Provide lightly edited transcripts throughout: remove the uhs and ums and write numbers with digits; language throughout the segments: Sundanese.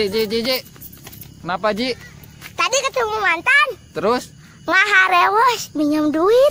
Ji, Ji, Ji, Ji. Kenapa, Ji? Tadi ketemu mantan. Terus? Ngaharewos minjem duit.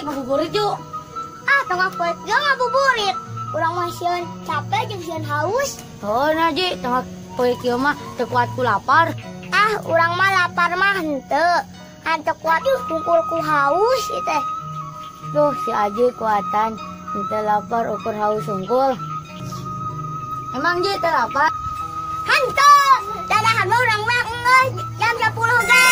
Ngabuburit yuk. Ah, tengah poe ge ngabuburit. Urang mah sieun capek jeung sieun haus. Oh, nah Ji, tengah poe kieu mah teu kuat ku lapar. Ah, urang mah lapar mah henteu. Henteu kuat hungkul ku haus ieu teh. Duh, si Aji kuatan henteu lapar ukur haus hungkul. Emang Ji teu lapar? Henteu. Dadahan mah urang mah enggeus jam 10 ge.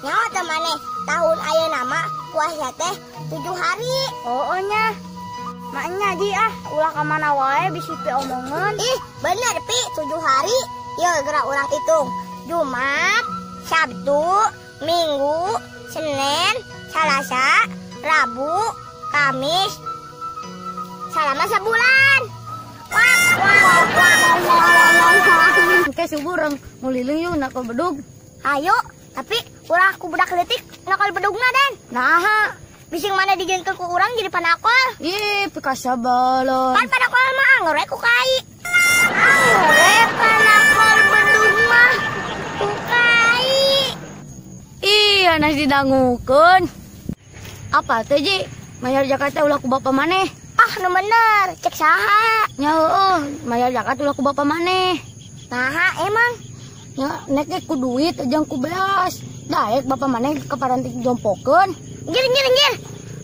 Nyawa teh maneh, tahun ayeuna mah puasa teh 7 hari. Oh nya. Maknya Ji ah, ulah ka mana wae bisi pi omongan. Ih, bener pi, 7 hari. Yeuh geura urang hitung. Jumat, Sabtu, Minggu, Senin, Selasa, Rabu, Kamis. Selama sebulan. Wah, wah, wah, wah, wah. Engke subuh urang nguliling yuk nakal bedug. Ayo, tapi urang ku budak leutik nakal bedugna Den. Naha, bising mana dijengkel ku urang jadi panakol. Ih, pikasabalan. Pan panakol mah anggur we ku kai. Anggur we panakol bedug mah ku kai. Ih, anas didangukeun. Apa teh Ji? Mayar zakat ulah ku bapa maneh. Ah, nu bener, cek saha? Nya heueuh, mayar zakat ulah ku bapa maneh. Naha emang? Nya nek ge ku duit jeung ku beas. Daek bapa maneh kaparantik jompokeun. Anjir, anjir, anjir.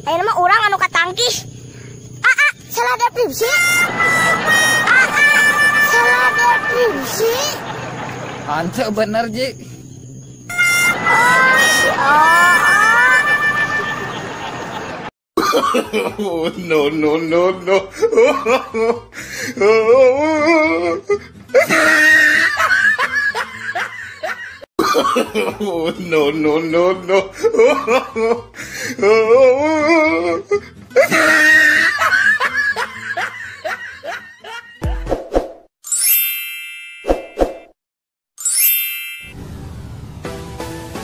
Ayeuna mah urang anu katangkis. Aa, salah depresi. Aa, salah depresi. Henteu bener, Ji. Oh, si Aa. Oh, no, no, no, no. Oh, no, no, no, no.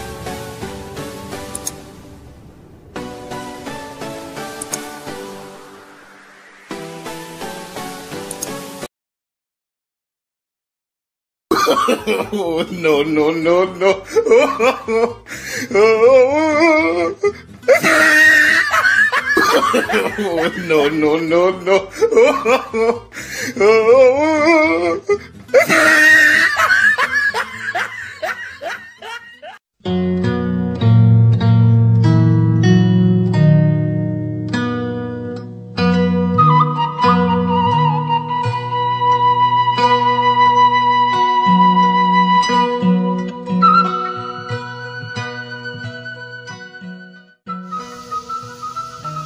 Oh, no, no, no, no. Oh, no, no, no, no.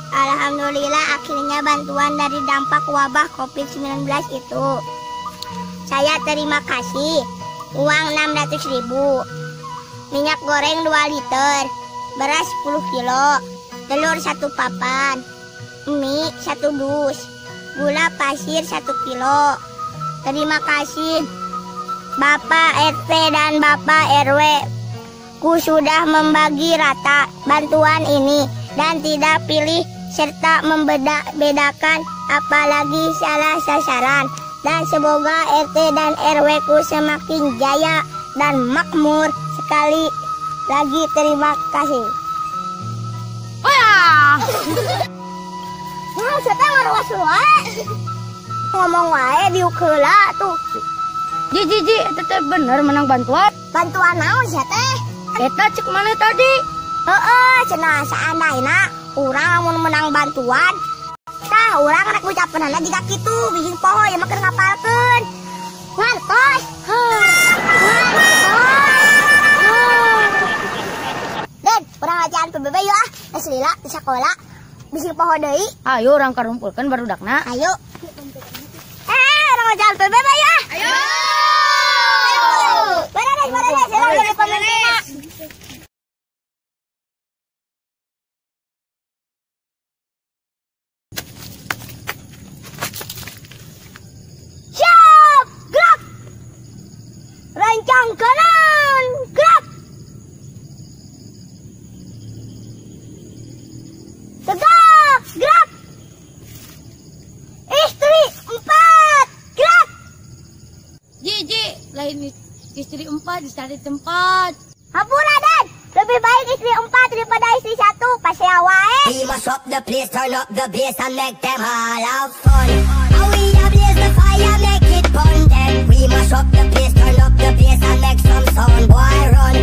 Alhamdulillah akhirnya bantuan dari dampak wabah COVID-19 itu. Saya terima kasih. Uang 600.000, minyak goreng 2 liter, beras 10 kilo, telur 1 papan, mie 1 dus, gula pasir 1 kilo. Terima kasih Bapak RT dan Bapak RW. Ku sudah membagi rata bantuan ini dan tidak pilih serta membeda-bedakan apalagi salah sasaran. Dan semoga RT dan RW ku semakin jaya dan makmur. Sekali lagi terima kasih. Wah. Nah, siapa ngaruas wae? Ngomong wae diuk heula tuh. Ji, Ji, Ji, eta teh bener menang bantuan. Bantuan naon sia teh? Eta cek maneh tadi? Heeh, cenah saandaina Urang amun menang bantuan, tah urang rek ngucapanana jiga kitu, bising poho ya mah keur ngapalkeun. Ngartos. Ngartos. Den, urang latihan PBB yuk ah. Geus lila di sakola. Bising poho deui. Ayo urang karumpulkeun barudakna. Ayo. Urang latihan PBB yuk ah. Ayo. Barares, barares, urang jadi pemimpinna. Siap, gerak. Rencang kanan, gerak. Tegak, gerak. Istri 4, gerak. Ji, Ji, lain istri 4 dicari tempat. Hampura, Dan. Lebih baik istri 4 daripada istri 1. Pasti wae. We must up the place, turn up the bass and make them all have fun. And we a blaze the fire, make it burn them. We must up the place, turn up the bass and make some sound, boy run.